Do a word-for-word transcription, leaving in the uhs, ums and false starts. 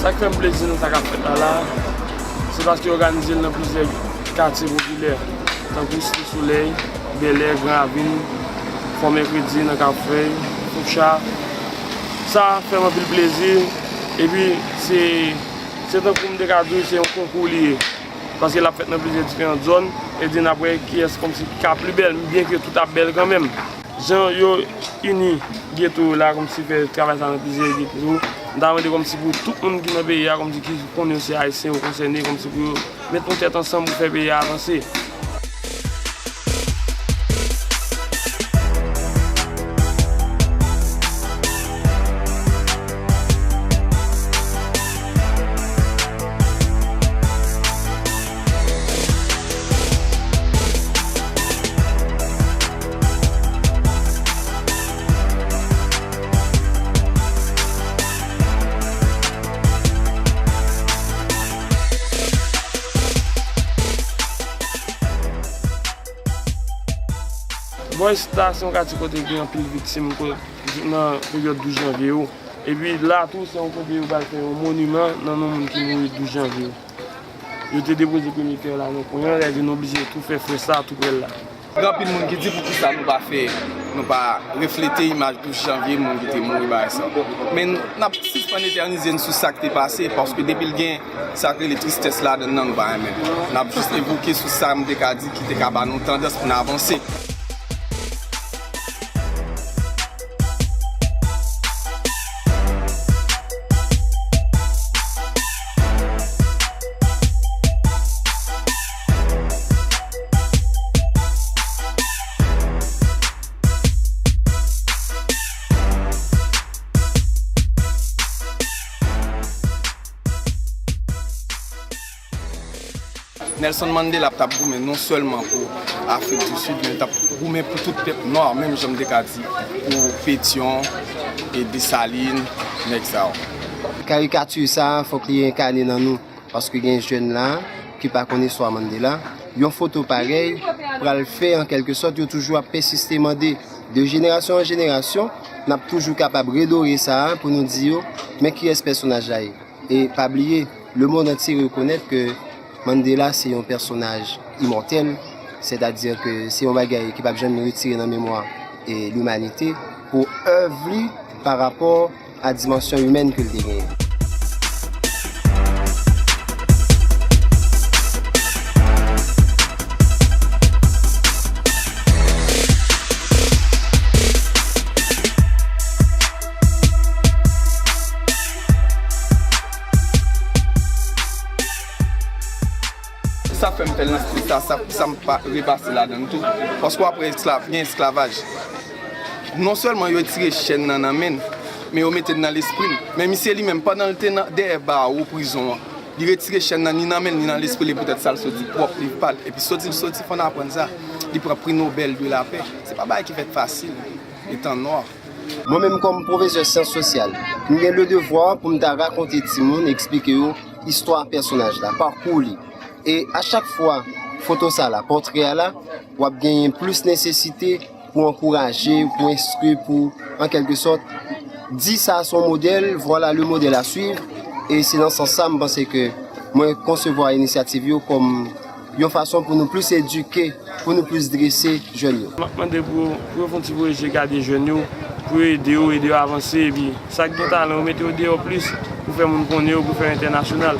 Sa k fè m plezi nan sa k ap fèt la la, se paske yo òganize l nan plizyè katye popilè, tankou Site Solèy, Bèlè, Gran Ravin, Fò Mèkredi, nan Kafèy, Foucha. Sa fè m anpil plezi, epi se, se tankou m te ka di w, se yon konkou li ye. Paske l ap fèt nan plizyè diferan zòn, e di n ap wè kiyès kòmsi ki ka pli bèl, byenke tout ap bèl kanmenm. Jan yo ini geto yo la, kòmsi fè travay sa nan plizyè geto, m ta mande kòmsi pou tout moun ki nan peyi a, kòmsi ki konnen yo se Ayisyen, yo konsène, kòmsi pou yo met yon tèt ansanm pou fè peyi a avanse. Bò isit la, se yon katye kote gen anpil viktim ko-, nan peryòd douz janvye yo. Epi la tou, se yon kote yo pral fè yon moniman nan non moun ki mouri douz janvye yo. Yo te depoze premye pyè la nan kwen an, lè di nou oblije tou fè frè sa tou prè l la. Gen anpil moun ki di poukisa nou pa fè, nou pa reflete imaj douz janvye, moun ki te mouri bagay sa. Men n ap sispann etènize n sou sa k te pase, paske depi l gen sa k rele tristès ladan l nan, nou pa renmen. N ap jis evoke sou sa m te ka di ki te ka ba nou tandans pou n avanse. Nelson Mandela t ap goumen non sèlman pou Afrik di Sid, men l t ap goumen pou tout pèp nwa, menm jan m te ka di pou Petyon e Desalin, nèg sa yo. Karikati sa a, fòk li enkane nan nou, paske gen jèn la ki pa konn istwa Mandela. Yon foto parèy pral fè, an kèlke sòt, yo toujou ap pèsiste mande, de jenerasyon an jenerasyon, n ap toujou kapab redore sa a pou nou di yo, men kiyès pèsonaj la ye? E pa bliye, lemonn antye rekonèt ke Mandela se yon pèsonaj imòtèl, sètadi ke se yon bagay ki p ap janm retire nan memwa e limanite pou èv li pa rapò a dimansyon imèn ke l te genyen. Sa fè m fè l nan stil sa, sa, sa m pa repase ladan l tou. Paske w ap wè esklav, gen esklavaj. Non sèlman yo retire chèn nan nan men l, men yo mete l nan lespri l. Men misye li menm, pandan l te nan, dèyè bawo prizon an, li retire chèn nan ni nan men l, ni nan lespri l, e poutèt sa l sot di pwòp liv pa l. Epi soti l soti fò n aprann sa, li pran pri Nobèl de lapè. Se pa bagay ki fèt fasil, etan nwa. Mwen menm kòm pwofesè syans sosyal, m gen le devwa pou m ta rakonte timoun, eksplike yo istwa pèsonaj la, pakou li. E a chak fwa foto sa la, pòtrè a la, w ap genyen plis nesesite pou ankouraje, pou enstwi, pou, an kèlke sòt, di sa se yon modèl, vwala le modèl a swiv. E se nan sans sa, m panse ke mwen konsevwa inisyativ yo kòm yon fason pou nou plis edike, pou nou plis drese jèn yo. M ap mande pou, pou yo fè yon ti voye je gade jèn yo, pou yo ede yo, ede yo avanse, epi sa k gen talan yo, mete yo deyò plis, pou fè moun konnen yo, pou fè yo entènasyonal.